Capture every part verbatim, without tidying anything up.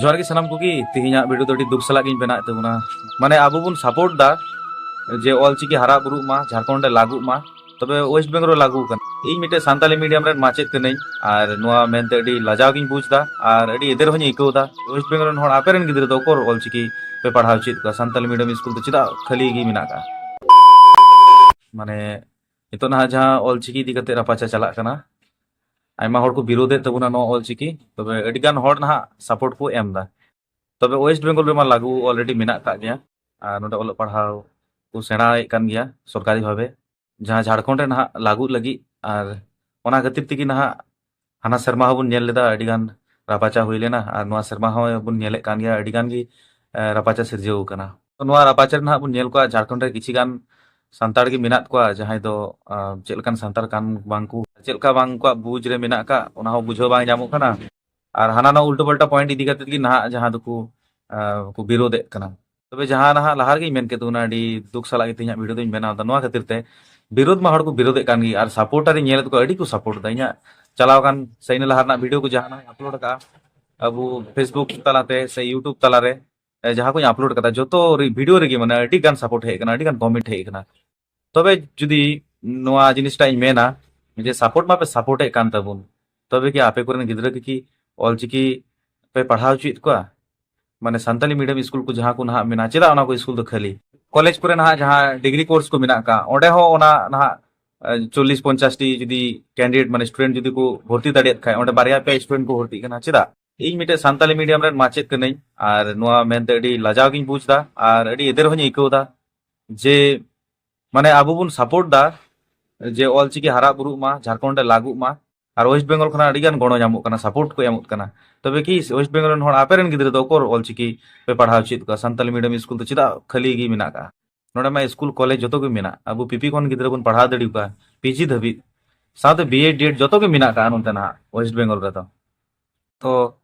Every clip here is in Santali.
ᱡᱚᱦᱟᱨ ᱜᱮ ᱥᱟᱱᱟᱢ ᱠᱚᱜᱮ᱾ ᱛᱮᱦᱮᱧᱟᱜ ᱵᱷᱤᱰᱤᱭᱳ ᱫᱚ ᱟᱹᱰᱤ ᱫᱩᱠ ᱥᱟᱞᱟᱜ ᱜᱤᱧ ᱵᱮᱱᱟᱣᱮᱫ ᱛᱟᱵᱚᱱᱟ᱾ ᱢᱟᱱᱮ, ᱟᱵᱚ ᱵᱚᱱ ᱥᱟᱯᱳᱨᱴ ᱫᱟ ᱡᱮ ᱚᱞᱪᱤᱠᱤ ᱦᱟᱨᱟ ᱵᱩᱨᱩᱜ ᱢᱟ, ᱡᱷᱟᱲᱠᱷᱚᱸᱰ ᱨᱮ ᱞᱟᱹᱜᱩᱜ ᱢᱟ, ᱛᱚᱵᱮ ᱳᱭᱮᱥᱴ ᱵᱮᱝᱜᱚᱞ ᱨᱮ ᱞᱟᱹᱜᱩ ᱠᱟᱱᱟ᱾ ᱤᱧ ᱢᱤᱫᱴᱮᱡ ᱥᱟᱱᱛᱟᱞᱤ ᱢᱤᱰᱤᱭᱟᱢ ᱨᱮᱱ ᱢᱟᱪᱮᱫ ᱠᱟᱹᱱᱟᱹᱧ, ᱟᱨ ᱱᱚᱣᱟ ᱢᱮᱱᱛᱮ ᱟᱹᱰᱤ ᱞᱟᱡᱟᱣ ᱜᱤᱧ ᱵᱩᱡᱽ ᱫᱟ ᱟᱨ ᱟᱹᱰᱤ ᱮᱫᱮᱨ ᱦᱚᱸᱧ ᱟᱹᱭᱠᱟᱹᱣ ᱫᱟ᱾ ᱳᱭᱮᱥᱴ ᱵᱮᱝᱜᱚᱞ ᱨᱮᱱ ᱦᱚᱲ, ᱟᱯᱮ ᱨᱮᱱ ᱜᱤᱫᱽᱨᱟᱹ ᱫᱚ ᱚᱠᱚᱨ ᱚᱞᱪᱤᱠᱤ ᱯᱮ ᱯᱟᱲᱦᱟᱣ ᱦᱚᱪᱚᱭᱮᱫ ᱠᱚᱣᱟ? ᱥᱟᱱᱛᱟᱞᱤ ᱢᱤᱰᱤᱭᱟᱢ ᱥᱠᱩᱞ ᱫᱚ ᱪᱮᱫᱟᱜ ᱠᱷᱟᱹᱞᱤ ᱜᱮ ᱢᱮᱱᱟᱜ ᱠᱟᱜᱼᱟ? ᱢᱟᱱᱮ, ᱱᱤᱛᱚᱜ ᱱᱟᱦᱟᱜ ᱡᱟᱦᱟᱸ ᱚᱞᱪᱤᱠᱤ ᱤᱫᱤ ᱠᱟᱛᱮ ᱨᱟᱯᱟᱪᱟ ᱪᱟᱞᱟᱜ ᱠᱟᱱᱟ, ᱟᱭᱢᱟ ᱦᱚᱲ ᱠᱚ ᱵᱤᱨᱳᱫᱮᱫ ᱛᱟᱵᱚᱱᱟ ᱱᱚᱣᱟ ᱚᱞᱪᱤᱠᱤ, ᱛᱚᱵᱮ ᱟᱹᱰᱤ ᱜᱟᱱ ᱦᱚᱲ ᱱᱟᱦᱟᱜ ᱥᱟᱯᱳᱨᱴ ᱠᱚ ᱮᱢ ᱫᱟ᱾ ᱛᱚᱵᱮ ᱳᱭᱮᱥᱴ ᱵᱮᱝᱜᱚᱞ ᱨᱮᱢᱟ ᱞᱟᱹᱜᱩ ᱚᱞᱨᱮᱰᱤ ᱢᱮᱱᱟᱜ ᱠᱟᱜ ᱜᱮᱭᱟ, ᱟᱨ ᱱᱚᱰᱮ ᱚᱞᱚᱜ ᱯᱟᱲᱦᱟᱣ ᱠᱚ ᱥᱮᱬᱟᱭᱮᱫ ᱠᱟᱱ ᱜᱮᱭᱟ ᱥᱚᱨᱠᱟᱨᱤ ᱵᱷᱟᱵᱮ, ᱡᱟᱦᱟᱸ ᱡᱷᱟᱲᱠᱷᱚᱸᱰ ᱨᱮ ᱱᱟᱦᱟᱜ ᱞᱟᱹᱜᱩᱜ ᱞᱟᱹᱜᱤᱫ᱾ ᱟᱨ ᱚᱱᱟ ᱠᱷᱟᱹᱛᱤᱨ ᱛᱮᱜᱮ ᱱᱟᱦᱟᱜ ᱦᱟᱱᱟ ᱥᱮᱨᱢᱟ ᱦᱚᱸᱵᱚᱱ ᱧᱮᱞ ᱞᱮᱫᱟ, ᱟᱹᱰᱤ ᱜᱟᱱ ᱨᱟᱯᱟᱪᱟ ᱦᱩᱭ ᱞᱮᱱᱟ, ᱟᱨ ᱱᱚᱣᱟ ᱥᱮᱨᱢᱟ ᱦᱚᱸ ᱵᱚᱱ ᱧᱮᱞᱮᱫ ᱠᱟᱱ ᱜᱮᱭᱟ, ᱟᱹᱰᱤ ᱜᱟᱱ ᱜᱮ, ᱮ, ᱨᱟᱯᱟᱪᱟ ᱥᱤᱨᱡᱟᱹᱣ ᱠᱟᱱᱟ᱾ ᱛᱚ, ᱱᱚᱣᱟ ᱨᱟᱯᱟᱪᱟ ᱨᱮ ᱱᱟᱦᱟᱜ ᱵᱚᱱ ᱧᱮᱞ ᱠᱚᱣᱟ, ᱡᱷᱟᱲᱠᱷᱚᱸᱰ ᱨᱮ ᱠᱤᱪᱷᱤ ᱜᱟᱱ ᱥᱟᱱᱛᱟᱲ ᱜᱮ ᱢᱮᱱᱟᱜ ᱠᱚᱣᱟ, ᱡᱟᱦᱟᱸᱭ ᱫᱚ, ᱟ, ᱪᱮᱫ ᱞᱮᱠᱟᱱ ᱥᱟᱱᱛᱟᱲ ᱠᱟᱱ ᱵᱟᱝ ᱠᱚ, ᱪᱮᱫ ᱞᱮᱠᱟ ᱵᱟᱝ ᱩᱱᱠᱩᱣᱟᱜ ᱵᱩᱡᱽ ᱨᱮ ᱢᱮᱱᱟᱜ ᱠᱟᱜ, ᱚᱱᱟ ᱦᱚᱸ ᱵᱩᱡᱷᱟᱹᱣ ᱵᱟᱝ ᱧᱟᱢᱚᱜ ᱠᱟᱱᱟ᱾ ᱟᱨ ᱦᱟᱱᱟ ᱱᱚᱣᱟ ᱩᱞᱴᱟᱹ ᱯᱟᱞᱴᱟ ᱯᱚᱭᱮᱱᱴ ᱤᱫᱤ ᱠᱟᱛᱮ ᱜᱮ ᱱᱟᱦᱟᱜ ᱡᱟᱦᱟᱸ ᱫᱚᱠᱚ, ᱟ, ᱠᱚ ᱵᱤᱨᱳᱫᱮᱫ ᱠᱟᱱᱟ᱾ ᱛᱚᱵᱮ ᱡᱟᱦᱟᱸ ᱱᱟᱦᱟᱜ ᱞᱟᱦᱟ ᱨᱮᱜᱮᱧ ᱢᱮᱱ ᱠᱮᱫ ᱛᱟᱵᱚᱱᱟ, ᱟᱹᱰᱤ ᱫᱩᱠ ᱥᱟᱞᱟᱜ ᱜᱮ ᱛᱮᱦᱮᱧᱟᱜ ᱵᱷᱤᱰᱤᱭᱳ ᱫᱚᱧ ᱵᱮᱱᱟᱣ ᱮᱫᱟ᱾ ᱱᱚᱣᱟ ᱠᱷᱟᱹᱛᱤᱨ ᱛᱮ ᱵᱤᱨᱳᱫ ᱢᱟ ᱦᱚᱲ ᱠᱚ ᱵᱤᱨᱳᱫᱮᱫ ᱠᱟᱱ ᱜᱮ, ᱟᱨ ᱥᱟᱯᱳᱨᱴᱟᱨᱤᱧ ᱧᱮᱞᱮᱫ ᱠᱚᱣᱟ, ᱟᱹᱰᱤ ᱠᱚ ᱥᱟᱯᱳᱨᱴ ᱮᱫᱟ᱾ ᱤᱧᱟᱹᱜ ᱪᱟᱞᱟᱣ ᱟᱠᱟᱱ ᱥᱮ ᱤᱱᱟᱹ ᱞᱟᱦᱟ ᱨᱮᱱᱟᱜ ᱵᱷᱤᱰᱤᱭᱳ ᱠᱚ ᱡᱟᱦᱟᱸ ᱱᱟᱦᱟᱜ ᱟᱯᱞᱳᱰ ᱟᱠᱟᱫᱼᱟ ᱟᱵᱚ ᱯᱷᱮᱥᱵᱩᱠ ᱛᱟᱞᱟᱛᱮ ᱥᱮ ᱭᱩᱴᱩᱵᱽ ᱛᱟᱞᱟᱨᱮ, ᱮ, ᱡᱟᱦᱟᱸ ᱠᱚᱧ ᱟᱯᱞᱳᱰ ᱠᱟᱫᱟ, ᱡᱚᱛᱚ ᱨᱮ-, ᱵᱷᱤᱰᱤᱭᱳ ᱨᱮᱜᱮ ᱢᱟᱱᱮ ᱟᱹᱰᱤ ᱜᱟᱱ ᱥᱟᱯᱳᱨᱴ ᱦᱮᱡ ᱟᱠᱟᱱᱟ, ᱟᱹᱰᱤ ᱜᱟᱱ ᱠᱚᱢᱮᱱᱴ ᱦᱮᱡ ᱟᱠᱟᱱᱟ᱾ ᱛᱚᱵᱮ ᱡᱩᱫᱤ ᱱᱚᱣᱟ ᱡᱤᱱᱤᱥᱴᱟ ᱤᱧ ᱢᱮᱱᱟ ᱡᱮ ᱥᱟᱯᱳᱨᱴ ᱢᱟᱯᱮ ᱥᱟᱯᱳᱨᱴ ᱮᱫ ᱠᱟᱱ ᱛᱟᱵᱚᱱ, ᱛᱚᱵᱮ ᱠᱤ ᱟᱯᱮ ᱠᱚᱨᱮᱱ ᱜᱤᱫᱽᱨᱟᱹ ᱠᱚ ᱠᱤ ᱚᱞᱪᱤᱠᱤ ᱯᱮ ᱯᱟᱲᱦᱟᱣ ᱦᱚᱪᱚᱭᱮᱫ ᱠᱚᱣᱟ? ᱢᱟᱱᱮ, ᱥᱟᱱᱛᱟᱞᱤ ᱢᱤᱰᱤᱭᱟᱢ ᱥᱠᱩᱞ ᱠᱚ ᱡᱟᱦᱟᱸ ᱠᱚ ᱱᱟᱦᱟᱜ ᱢᱮᱱᱟᱜᱼᱟ, ᱪᱮᱫᱟᱜ ᱚᱱᱟ ᱠᱚ ᱥᱠᱩᱞ ᱫᱚ ᱠᱷᱟᱹᱞᱤ? ᱠᱚᱞᱮᱡᱽ ᱠᱚᱨᱮ ᱱᱟᱦᱟᱜ ᱡᱟᱦᱟᱸ ᱰᱤᱜᱽᱨᱤ ᱠᱳᱨᱥ ᱠᱚ ᱢᱮᱱᱟᱜ ᱟᱠᱟᱫ, ᱚᱸᱰᱮ ᱦᱚᱸ ᱚᱱᱟ ᱱᱟᱦᱟᱜ, ᱮ, ᱪᱚᱞᱞᱤᱥ ᱯᱚᱧᱪᱟᱥ ᱴᱤ ᱡᱩᱫᱤ ᱠᱮᱱᱰᱤᱰᱮᱴ, ᱢᱟᱱᱮ, ᱥᱴᱩᱰᱮᱱᱴ ᱡᱩᱫᱤ ᱠᱚ ᱵᱷᱚᱨᱛᱤ ᱫᱟᱲᱮᱭᱟᱜ ᱠᱷᱟᱡ, ᱚᱸᱰᱮ ᱵᱟᱨᱭᱟ ᱯᱮᱭᱟ ᱥᱴᱩᱰᱮᱱᱴ ᱠᱚ ᱵᱷᱚᱨᱛᱤᱜ ᱠᱟᱱᱟ, ᱪᱮᱫᱟᱜ? ᱤᱧ ᱢᱤᱫᱴᱮᱡ ᱥᱟᱱᱛᱟᱞᱤ ᱢᱤᱰᱤᱭᱟᱢ ᱨᱮᱱ ᱢᱟᱪᱮᱫ ᱠᱟᱹᱱᱟᱹᱧ, ᱟᱨ ᱱᱚᱣᱟ ᱢᱮᱱᱛᱮ ᱟᱹᱰᱤ ᱞᱟᱡᱟᱣ ᱜᱤᱧ ᱵᱩᱡᱽ ᱮᱫᱟ ᱟᱨ ᱟᱹᱰᱤ ᱮᱫᱮᱨ ᱦᱚᱸᱧ ᱟᱹᱭᱠᱟᱹᱣ ᱮᱫᱟ ᱡᱮ, ᱢᱟᱱᱮ, ᱟᱵᱚ ᱵᱚᱱ ᱥᱟᱯᱳᱨᱴ ᱫᱟ ᱡᱮ ᱚᱞᱪᱤᱠᱤ ᱦᱟᱨᱟ ᱵᱩᱨᱩᱜ ᱢᱟ, ᱡᱷᱟᱲᱠᱷᱚᱸᱰ ᱨᱮ ᱞᱟᱹᱜᱩᱜ ᱢᱟ, ᱟᱨ ᱳᱭᱮᱥᱴ ᱵᱮᱝᱜᱚᱞ ᱠᱷᱚᱱᱟᱜ ᱟᱹᱰᱤ ᱜᱟᱱ ᱜᱚᱲᱚ ᱧᱟᱢᱚᱜ ᱠᱟᱱᱟ, ᱥᱟᱯᱳᱨᱴ ᱠᱚ ᱮᱢᱚᱜ ᱠᱟᱱᱟ᱾ ᱛᱚᱵᱮ ᱠᱤ ᱳᱭᱮᱥᱴ ᱵᱮᱝᱜᱚᱞ ᱨᱮᱱ ᱦᱚᱲ, ᱟᱯᱮ ᱨᱮᱱ ᱜᱤᱫᱽᱨᱟᱹ ᱫᱚ ᱚᱠᱚᱨ ᱚᱞᱪᱤᱠᱤ ᱯᱮ ᱯᱟᱲᱦᱟᱣ ᱦᱚᱪᱚᱭᱮᱫ ᱠᱚᱣᱟ? ᱥᱟᱱᱛᱟᱞᱤ ᱢᱤᱰᱤᱭᱟᱢ ᱥᱠᱩᱞ ᱫᱚ ᱪᱮᱫᱟᱜ ᱠᱷᱟᱹᱞᱤ ᱜᱮ ᱢᱮᱱᱟᱜ ᱠᱟᱜᱼᱟ? ᱱᱚᱰᱮ ᱢᱟ ᱥᱠᱩᱞ ᱠᱚᱞᱮᱡᱽ ᱡᱚᱛᱚ ᱜᱮ ᱢᱮᱱᱟᱜ, ᱟᱵᱚ ᱯᱤᱯᱤ ᱠᱷᱚᱱ ᱜᱤᱫᱽᱨᱟᱹ ᱵᱚᱱ ᱯᱟᱲᱦᱟᱣ ᱫᱟᱲᱮ ᱟᱠᱚᱣᱟ, ᱯᱤᱡᱤ ᱫᱷᱟᱹᱵᱤᱡ, ᱥᱟᱶᱛᱮ ᱵᱤᱭᱮᱰ ᱰᱤᱭᱮᱰ ᱡᱚᱛᱚ ᱜᱮ ᱢᱮᱱᱟᱜ ᱠᱟᱜᱼᱟ ᱱᱚᱱᱛᱮ ᱱᱟᱦᱟᱜ ᱳᱭᱮᱥᱴ ᱵᱮᱝᱜᱚᱞ ᱨᱮᱫᱚ᱾ ᱛᱚ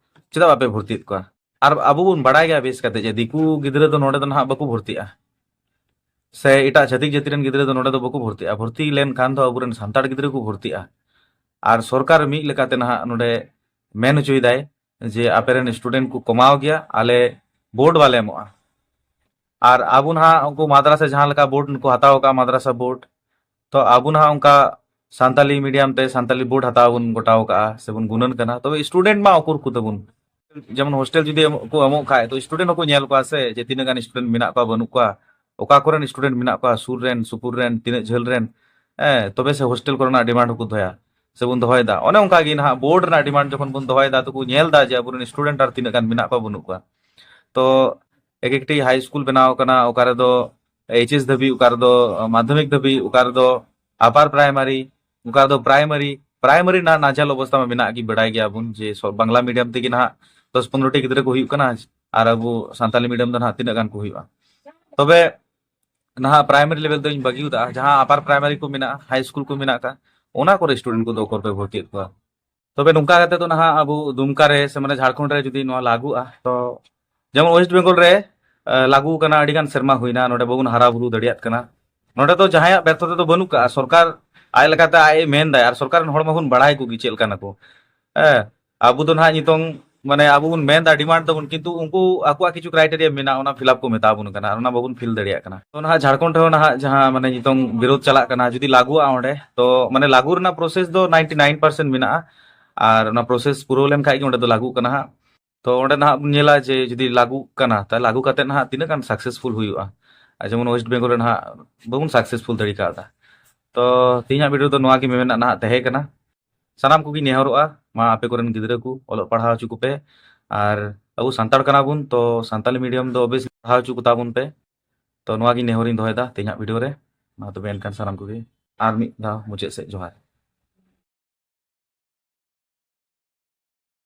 ᱪᱮᱫᱟᱜ ᱵᱟᱯᱮ ᱵᱷᱚᱨᱛᱤᱭᱮᱫ ᱠᱚᱣᱟ? ᱟᱨ ᱟᱵᱚ ᱵᱚᱱ ᱵᱟᱲᱟᱭ ᱜᱮᱭᱟ ᱵᱮᱥ ᱠᱟᱛᱮ ᱡᱮ ᱫᱤᱠᱩ ᱜᱤᱫᱽᱨᱟᱹ ᱫᱚ ᱱᱚᱰᱮ ᱫᱚ ᱱᱟᱦᱟᱜ ᱵᱟᱠᱚ ᱵᱷᱚᱨᱛᱤᱜᱼᱟ, ᱥᱮ ᱮᱴᱟᱜ ᱪᱷᱟᱹᱛᱤᱠ ᱡᱟᱹᱛᱤ ᱨᱮᱱ ᱜᱤᱫᱽᱨᱟᱹ ᱫᱚ ᱱᱚᱰᱮ ᱫᱚ ᱵᱟᱠᱚ ᱵᱷᱚᱨᱛᱤᱜᱼᱟ᱾ ᱵᱷᱚᱨᱛᱤ ᱞᱮᱱᱠᱷᱟᱱ ᱫᱚ ᱟᱵᱚᱨᱮᱱ ᱥᱟᱱᱛᱟᱲ ᱜᱤᱫᱽᱨᱟᱹ ᱠᱚ ᱵᱷᱚᱨᱛᱤᱜᱼᱟ᱾ ᱟᱨ ᱥᱚᱨᱠᱟᱨ ᱢᱤᱫ ᱞᱮᱠᱟᱛᱮ ᱱᱟᱦᱟᱜ ᱱᱚᱰᱮ ᱢᱮᱱ ᱦᱚᱪᱚᱭᱮᱫᱟᱭ ᱡᱮ ᱟᱯᱮ ᱨᱮᱱ ᱥᱴᱩᱰᱮᱱᱴ ᱠᱚ ᱠᱚᱢᱟᱣ ᱜᱮᱭᱟ, ᱟᱞᱮ ᱵᱳᱨᱰ ᱵᱟᱞᱮ ᱮᱢᱚᱜᱼᱟ᱾ ᱟᱨ ᱟᱵᱚ ᱱᱟᱦᱟᱜ ᱩᱱᱠᱩ ᱢᱟᱫᱽᱨᱟᱥᱟ ᱡᱟᱦᱟᱸ ᱞᱮᱠᱟ ᱵᱳᱨᱰ ᱠᱚ ᱦᱟᱛᱟᱣ ᱟᱠᱟᱫᱼᱟ, ᱢᱟᱫᱽᱨᱟᱥᱟ ᱵᱳᱨᱰ, ᱛᱚ ᱟᱵᱚ ᱱᱟᱦᱟᱜ ᱚᱱᱠᱟ ᱥᱟᱱᱛᱟᱞᱤ ᱢᱤᱰᱤᱭᱟᱢ ᱛᱮ ᱥᱟᱱᱛᱟᱞᱤ ᱵᱳᱨᱰ ᱦᱟᱛᱟᱣ ᱵᱚᱱ ᱜᱚᱴᱟᱣ ᱟᱠᱟᱫᱼᱟ ᱥᱮᱵᱚᱱ ᱜᱩᱱᱟᱹᱱ ᱠᱟᱱᱟ, ᱛᱚᱵᱮ ᱥᱴᱩᱰᱮᱱᱴ ᱢᱟ ᱩᱠᱩᱨ ᱠᱚ ᱛᱟᱵᱚᱱ? ᱡᱮᱢᱚᱱ ᱦᱳᱥᱴᱮᱞ ᱡᱩᱫᱤ ᱮᱢ- ᱠᱚ ᱮᱢᱚᱜ ᱠᱷᱟᱡ, ᱛᱚ ᱥᱴᱩᱰᱮᱱᱴ ᱦᱚᱸᱠᱚ ᱧᱮᱞ ᱠᱚᱣᱟ ᱥᱮ ᱡᱮ ᱛᱤᱱᱟᱹᱜ ᱜᱟᱱ ᱥᱴᱩᱰᱮᱱᱴ ᱢᱮᱱᱟᱜ ᱠᱚᱣᱟ, ᱵᱟᱹᱱᱩᱜ ᱠᱚᱣᱟ, ᱚᱠᱟ ᱠᱚᱨᱮᱱ ᱥᱴᱩᱰᱮᱱᱴ ᱢᱮᱱᱟᱜ ᱠᱚᱣᱟ, ᱥᱩᱨ ᱨᱮᱱ, ᱥᱩᱯᱩᱨ ᱨᱮᱱ, ᱛᱤᱱᱟᱹᱜ ᱡᱷᱟᱹᱞ ᱨᱮᱱ, ᱦᱮᱸ, ᱛᱚᱵᱮ ᱥᱮ ᱦᱳᱥᱴᱮᱞ ᱠᱚᱨᱮᱱᱟᱜ ᱰᱤᱢᱟᱱᱰ ᱦᱚᱸᱠᱚ ᱫᱚᱦᱚᱭᱟ ᱥᱮᱵᱚᱱ ᱫᱚᱦᱚᱭᱮᱫᱟ᱾ ᱚᱱᱮ ᱚᱱᱠᱟ ᱜᱮ ᱱᱟᱦᱟᱜ ᱵᱳᱨᱰ ᱨᱮᱱᱟᱜ ᱰᱤᱢᱟᱱᱰ ᱡᱚᱠᱷᱚᱱ ᱵᱚᱱ ᱫᱚᱦᱚᱭᱮᱫᱟ, ᱛᱚ ᱠᱚ ᱧᱮᱞ ᱮᱫᱟ ᱡᱮ ᱟᱵᱚᱨᱮᱱ ᱥᱴᱩᱰᱮᱱᱴ ᱟᱨ ᱛᱤᱱᱟᱹᱜ ᱜᱟᱱ ᱢᱮᱱᱟᱜ ᱠᱚᱣᱟ, ᱵᱟᱹᱱᱩᱜ ᱠᱚᱣᱟ᱾ ᱛᱚ ᱮᱠ ᱮᱠᱴᱤ ᱦᱟᱭ ᱥᱠᱩᱞ ᱵᱮᱱᱟᱣ ᱟᱠᱟᱱᱟ, ᱚᱠᱟ ᱨᱮᱫᱚ ᱮᱭᱤᱪ ᱮᱥ ᱫᱷᱟᱹᱵᱤᱡ, ᱚᱠᱟ ᱨᱮᱫᱚ ᱢᱟᱫᱽᱫᱷᱚᱢᱤᱠ ᱫᱷᱟᱹᱵᱤᱡ, ᱚᱠᱟ ᱨᱮᱫᱚ ᱟᱯᱟᱨ ᱯᱨᱟᱭᱢᱟᱨᱤ, ᱚᱠᱟ ᱨᱮᱫᱚ ᱯᱨᱟᱭᱢᱟᱨᱤ, ᱯᱨᱟᱭᱢᱟᱨᱤ ᱨᱮᱱᱟᱜ ᱱᱟᱡᱟᱞ ᱚᱵᱚᱥᱛᱟ ᱢᱟ ᱢᱮᱱᱟᱜ ᱜᱮ, ᱵᱟᱰᱟᱭ ᱜᱮᱭᱟᱵᱚᱱ ᱡᱮ ᱥᱚ- ᱵᱟᱝᱞᱟ ᱢᱤᱰᱤᱭᱟᱢ ᱛᱮᱜᱮ ᱱᱟᱦᱟᱜ ᱫᱚᱥ ᱯᱚᱱᱨᱚ ᱴᱤ ᱜᱤᱫᱽᱨᱟᱹ ᱠᱚ ᱦᱩᱭᱩᱜ ᱠᱟᱱᱟ, ᱟᱨ ᱟᱵᱚ ᱥᱟᱱᱛᱟᱞᱤ ᱢᱤᱰᱤᱭᱟᱢ ᱫᱚ ᱱᱟᱦᱟᱜ ᱛᱤᱱᱟᱹᱜ ᱜᱟᱱ ᱠᱚ ᱦᱩᱭᱩᱜᱼᱟ? ᱛᱚᱵᱮ ᱱᱟᱦᱟᱜ ᱯᱨᱟᱭᱢᱟᱨᱤ ᱞᱮᱵᱮᱞ ᱫᱚᱧ ᱵᱟᱹᱜᱤ ᱠᱟᱜᱼᱟ, ᱡᱟᱦᱟᱸ ᱟᱯᱟᱨ ᱯᱨᱟᱭᱢᱟᱨᱤ ᱠᱚ ᱢᱮᱱᱟᱜᱼᱟ, ᱦᱟᱭ ᱥᱠᱩᱞ ᱠᱚ ᱢᱮᱱᱟᱜ ᱟᱠᱟᱫ, ᱚᱱᱟ ᱠᱚᱨᱮ ᱥᱴᱩᱰᱮᱱᱴ ᱠᱚᱫᱚ ᱚᱠᱚᱨ ᱯᱮ ᱵᱷᱚᱨᱛᱤᱭᱮᱫ ᱠᱚᱣᱟ? ᱛᱚᱵᱮ ᱱᱚᱝᱠᱟ ᱠᱟᱛᱮ ᱫᱚ ᱱᱟᱦᱟᱜ ᱟᱵᱚ ᱫᱩᱢᱠᱟ ᱨᱮ ᱥᱮ ᱢᱟᱱᱮ ᱡᱷᱟᱲᱠᱷᱚᱸᱰ ᱨᱮ ᱡᱩᱫᱤ ᱱᱚᱣᱟ ᱞᱟᱹᱜᱩᱜᱼᱟ, ᱛᱚ ᱡᱮᱢᱚᱱ ᱳᱭᱮᱥᱴ ᱵᱮᱝᱜᱚᱞ ᱨᱮ ᱟᱹ, ᱞᱟᱹᱜᱩ ᱠᱟᱱᱟ, ᱟᱹᱰᱤ ᱜᱟᱱ ᱥᱮᱨᱢᱟ ᱦᱩᱭᱱᱟ, ᱱᱚᱰᱮ ᱵᱟᱵᱚᱱ ᱦᱟᱨᱟ ᱵᱩᱨᱩ ᱫᱟᱲᱮᱭᱟᱜ ᱠᱟᱱᱟ᱾ ᱱᱚᱰᱮ ᱫᱚ ᱡᱟᱦᱟᱸᱭᱟᱜ ᱵᱮᱨᱛᱷᱚᱛᱟ ᱫᱚ ᱵᱟᱹᱱᱩᱜ ᱠᱟᱜᱼᱟ, ᱥᱚᱨᱠᱟᱨ ᱟᱡ ᱞᱮᱠᱟᱛᱮ ᱟᱡ ᱮ ᱢᱮᱱ ᱫᱟᱭ, ᱟᱨ ᱥᱚᱨᱠᱟᱨ ᱨᱮᱱ ᱦᱚᱲ ᱢᱟᱵᱚᱱ ᱵᱟᱲᱟᱭ ᱠᱚᱜᱮ ᱪᱮᱫ ᱞᱮᱠᱟᱱᱟ ᱠᱚ᱾ ᱦᱮᱸ, ᱟᱵᱚ ᱫᱚ ᱱᱟᱦᱟᱜ ᱱᱤᱛᱚᱝ ᱢᱟᱱᱮ ᱟᱵᱚ ᱵᱚᱱ ᱢᱮᱱ ᱫᱟ, ᱰᱤᱢᱟᱱᱰ ᱫᱟᱵᱚᱱ, ᱠᱤᱱᱛᱩ ᱩᱱᱠᱩ ᱟᱠᱚᱣᱟᱜ ᱠᱤᱪᱷᱩ ᱠᱨᱟᱭᱴᱮᱨᱤᱭᱟ ᱢᱮᱱᱟᱜᱼᱟ, ᱚᱱᱟ ᱯᱷᱤᱞᱟᱯ ᱠᱚ ᱢᱮᱛᱟ ᱵᱚᱱ ᱠᱟᱱᱟ, ᱟᱨ ᱚᱱᱟ ᱵᱟᱵᱚᱱ ᱯᱷᱤᱞ ᱫᱟᱲᱮᱭᱟᱜ ᱠᱟᱱᱟ᱾ ᱛᱚ ᱱᱟᱦᱟᱜ ᱡᱷᱟᱲᱠᱷᱚᱸᱰ ᱨᱮᱦᱚᱸ ᱱᱟᱦᱟᱜ ᱡᱟᱦᱟᱸ ᱢᱟᱱᱮ ᱱᱤᱛᱚᱝ ᱵᱤᱨᱳᱫ ᱪᱟᱞᱟᱜ ᱠᱟᱱᱟ, ᱡᱩᱫᱤ ᱞᱟᱹᱜᱩᱜᱼᱟ ᱚᱸᱰᱮ, ᱛᱚ ᱢᱟᱱᱮ ᱞᱟᱹᱜᱩ ᱨᱮᱱᱟᱜ ᱯᱨᱚᱥᱮᱥ ᱫᱚ ᱱᱟᱭᱤᱱᱴᱤ ᱱᱟᱭᱤᱱ ᱯᱟᱨᱥᱮᱱᱴ ᱢᱮᱱᱟᱜᱼᱟ, ᱟᱨ ᱚᱱᱟ ᱯᱨᱚᱥᱮᱥ ᱯᱩᱨᱟᱹᱣ ᱞᱮᱱᱠᱷᱟᱡ ᱜᱮ ᱚᱸᱰᱮ ᱫᱚ ᱞᱟᱹᱜᱩᱜ ᱠᱟᱱᱟ ᱦᱟᱸᱜ᱾ ᱛᱚ ᱚᱸᱰᱮ ᱱᱟᱦᱟᱜ ᱵᱚᱱ ᱧᱮᱞᱟ ᱡᱮ ᱡᱩᱫᱤ ᱞᱟᱹᱜᱩᱜ ᱠᱟᱱᱟ, ᱛᱟᱦᱞᱮ ᱞᱟᱹᱜᱩ ᱠᱟᱛᱮ ᱱᱟᱦᱟᱜ ᱛᱤᱱᱟᱹᱜ ᱜᱟᱱ ᱥᱟᱠᱥᱮᱥᱯᱷᱩᱞ ᱦᱩᱭᱩᱜᱼᱟ᱾ ᱟᱨ ᱡᱮᱢᱚᱱ ᱳᱭᱮᱥᱴ ᱵᱮᱝᱜᱚᱞ ᱨᱮ ᱱᱟᱦᱟᱜ ᱵᱟᱵᱚᱱ ᱥᱟᱠᱥᱮᱥᱯᱷᱩᱞ ᱫᱟᱲᱮ ᱠᱟᱣᱫᱟ᱾ ᱛᱚ ᱛᱮᱦᱮᱧᱟᱜ ᱵᱷᱤᱰᱤᱭᱳ ᱫᱚ ᱱᱚᱣᱟ ᱜᱮ ᱢᱮᱢᱮᱱᱟᱜ ᱱᱟᱦᱟᱜ ᱛᱟᱦᱮᱸ ᱠᱟᱱᱟ᱾ ᱥᱟᱱᱟᱢ ᱠᱚᱜᱮ ᱱᱮᱦᱚᱨᱚᱜᱼᱟ, ᱢᱟ ᱟᱯᱮ ᱠᱚᱨᱮᱱ ᱜᱤᱫᱽᱨᱟᱹ ᱠᱚ ᱚᱞᱚᱜ ᱯᱟᱲᱦᱟᱣ ᱦᱚᱪᱚ ᱠᱚᱯᱮ᱾ ᱟᱨ ᱟᱵᱚ ᱥᱟᱱᱛᱟᱲ ᱠᱟᱱᱟ ᱵᱚᱱ, ᱛᱚ ᱥᱟᱱᱛᱟᱞᱤ ᱢᱤᱰᱤᱭᱟᱢ ᱫᱚ ᱚᱵᱮᱥ ᱯᱟᱲᱦᱟᱣ ᱦᱚᱪᱚ ᱠᱚᱛᱟ ᱵᱚᱱ ᱯᱮ᱾ ᱛᱚ ᱱᱚᱣᱟ ᱜᱮ ᱱᱮᱦᱚᱨᱤᱧ ᱫᱚᱦᱚᱭᱮᱫᱟ ᱛᱮᱦᱮᱧᱟᱜ ᱵᱷᱤᱰᱤᱭᱳ ᱨᱮ᱾ ᱢᱟ ᱛᱚᱵᱮ ᱮᱱᱠᱷᱟᱱ ᱥᱟᱱᱟᱢ ᱠᱚᱜᱮ ᱟᱨ ᱢᱤᱫ ᱫᱷᱟᱣ ᱢᱩᱪᱟᱹᱫ ᱥᱮᱫ ᱡᱚᱦᱟᱨ᱾